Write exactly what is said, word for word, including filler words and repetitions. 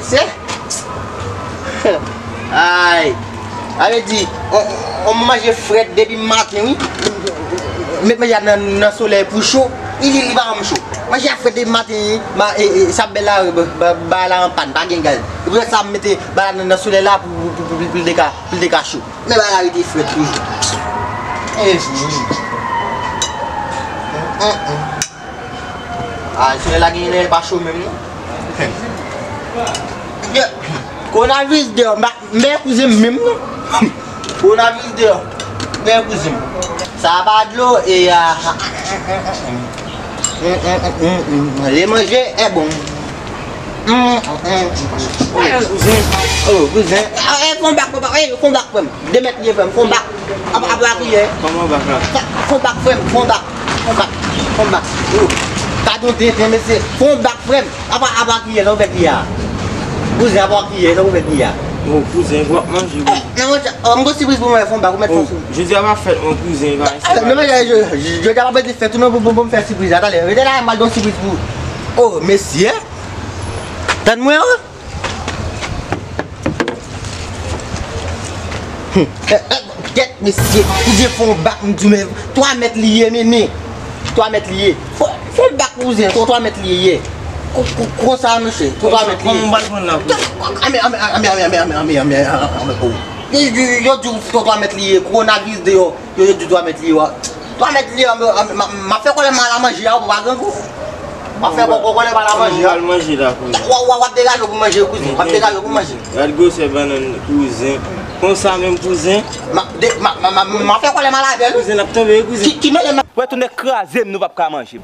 Se? Ay. Sa vle di, on, on manje frèt depi maten, wi. Met manje a nan, nan solèy pou cho. Li, li, li pa janm cho. Manje a frèt depi maten, wi. Ma, e, e, sa bèl la, ba, ba, bagay la an pàn, pa gen gaz. Se pou sa m mete bagay la nan, nan solèy la pou, pou, pou, pou, pou l te ka, pou l te ka cho. Men bagay la rete frèt toujou. E, mm, mm, mm. Ah, solèy la gen lè pa cho menm, non? Kowonaviris deyò, m pa, m pa kouzen m menm, non. Kowonaviris deyò, m pa kouzen m. Sa pa dlo, e a. Lè manje, e bon. Kouzen. Oh, kouzen. Ah, e, fè yon bak, papa. E, fè yon bak, frè m. De mèt li ye, frè m. Fè yon bak. Apa, apa kiyè. Kòman bak la? Fè, fè yon bak, frè m. Fè yon bak. Fè yon bak. Fè yon bak. Oh. Gadon tenten, mesye. Fè yon bak, frè m. Apa, apa kiyè, sa w fè kiyè a? Kouzen, apa kiyè, sa w fè kiyè a? Oh, kouzen, w ap manje, wi. Eh, men mwen, oh, m gon sipriz pou mwen, fè yon bak, ou mèt fè yon sipriz. Jodi a pa fèt mwen, kouzen, pa. Ah, non, men, je, je, jodi a pa bezwen fèt, ou non, pou, pou, pou m fè sipriz la, talè. Rete la, m al gon sipriz pou ou. Oh, mesye. Tann mwen, oh. Hmm. Eh, eh, kèt, mesye, kouzen fè yon bak, m di w, men, twa mèt li ye, mennen. Twa mèt li ye. Fè, fè yon bak, kouzen, twa, twa mèt li ye. Ko-, ko-, konsa, mesye, twa mèt li ye. Kòman m pral pran la, kouzen? Ame, ame, ame, oh. Yo, yo, yo di w twa, twa mèt li ye, kowonaviris deyò, yo, yo di w twa mèt li ye, wa. Twa mèt li ye, ame, ame, ma, ma fè kòlè m al a manje a, ou pa grangou. W ap fè kòkò kòlè pa la manje a. Al manje la, kouzen. W, w, w ap degaje w pou manje, kouzen. W ap degaje w pou manje. Gad gwosè bannann, kouzen. Konsa menm, kouzen. Ma, de, ma, ma, ma, ma fè kòlè m al avè l. Kouzen, n ap tonbe, kouzen. Ki, ki mele m. Wè, tou nèg kraze m, nou p ap ka manje m.